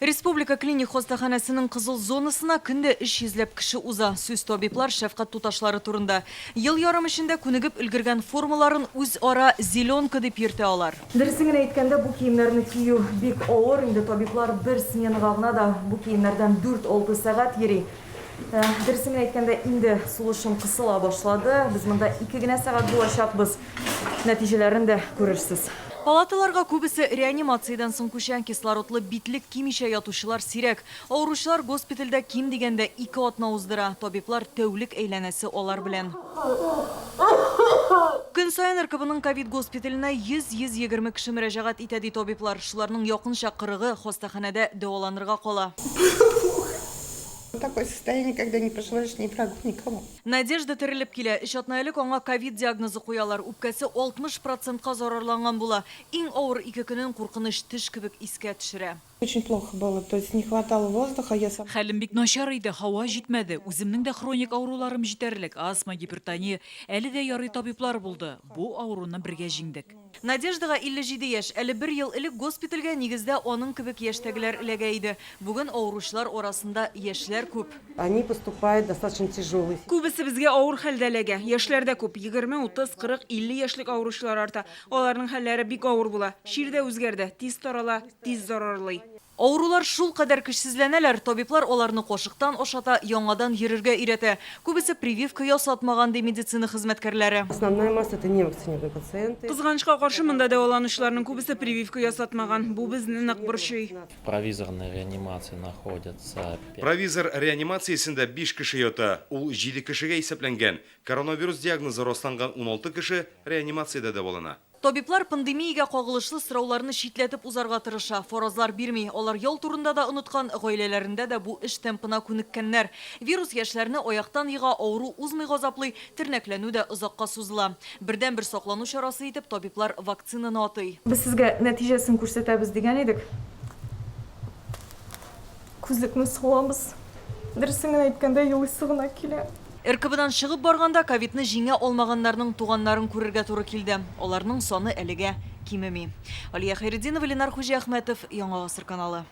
Республика клиник хастаханәсенең кызыл зонасына көн дә 300 ләп кеше уза. Сүз табиблар, шәфкать туташлары турында. Ел ярым эчендә күнегеп өлгергән формаларын үзара зеленка дип йөртә алар. Дөресен генә әйткәндә, бу киемнәрне кию бик авыр. Инде табиблар бер сменага гына да бу киемнәрдән дүрт-алты сәгать йөри. Дөресен генә әйткәндә, инде сулышым кысыла башлады. Без монда ике генә сәгать булачакбыз. Нәтиҗәләрен дә күрерсез. Палаталарга күбесе реанимациядән соң күчә. Кислородлы битлек кимичә ятучылар сирәк. Авыручылар госпитальдә ким дигәндә ике атна уздыра. Табиблар тәүлек әйләнәсе алар белән. Көн саен РКБның ковид госпиталенә 100-120 кеше мөрәҗәгать итә, ди табиблар. Шуларның якынча кырыгы хастаханәдә дәваланырга кала. Такое состояние, когда не пожелаешь ни врагу, никому. Надежда терелеп килә. Өч атна элек аңа ковид диагнозы куялар. Үпкәсе 60 процентка зарарланган була. Иң авыр ике көнен куркыныч төш кебек искә төшерә. Очень плохо было, то есть не хватало воздуха, я сама. Хәлем бик начар иде, һава җитмәде. Үземнең дә хроник авыруларым җитәрлек, астма, гипертония. Әле дә ярый табиблар булды. Бу авыруны бергә җиңдек. Надеждага 57 яшь. Әле бер ел элек госпитальгә, нигездә, аның кебек яшьтәгеләр эләгә иде. Бүген авыручылар арасында яшьләр күп. Они поступают достаточно тяжелый. Күбесе безгә авыр хәлдә эләгә. Яшьләр дә күп, 20, 30, 40, 50 яшьлек авыручылар арта. Аларның хәлләре бик авыр була. Чир дә үзгәрде, тиз тарала, тиз зарарлый. Авырулар шулкадәр көчсезләнәләр, табиблар аларны кашыктан ашата, яңадан йөрергә өйрәтә. Күбесе прививка ясатмаган, ди медицина хезмәткәрләре. Основная масса это невакцинированные пациенты. Кызганычка каршы, монда дәваланучыларның күбесе прививка ясатмаган. Бу безне нык борчый. В провизорной реанимации находятся пять. Провизор реанимациясендә биш кеше ята, ул җиде кешегә исәпләнгән. Коронавирус диагнозы расланган 16 кеше реанимациядә дәвалана. Табиблар пандемиягә кагылышлы сорауларны читләтеп узарга тырыша, фаразлар бирми. Алар ял турында да оныткан, гаиләләрендә дә бу эш темпына күнеккәннәр. Вирус яшьләрне аяктан ега, авыру узмый газаплый, тернәкләнү дә озакка сузыла. Бердәнбер саклану чарасы итеп табиблар вакцинаны атый. Без сезгә нәтиҗәсен күрсәтәбез дигән идек. Күзлекне салабыз. Дөресен генә әйткәндә, елыйсы гына килә. РКБдан чыгып барганда ковидны җиңә алмаганнарның туганнарын күрергә туры килде. Аларның саны әлегә кимеми. Алия Хәйретдинова, Ленар Хуҗиәхмәтов, Яңа Гасыр каналы.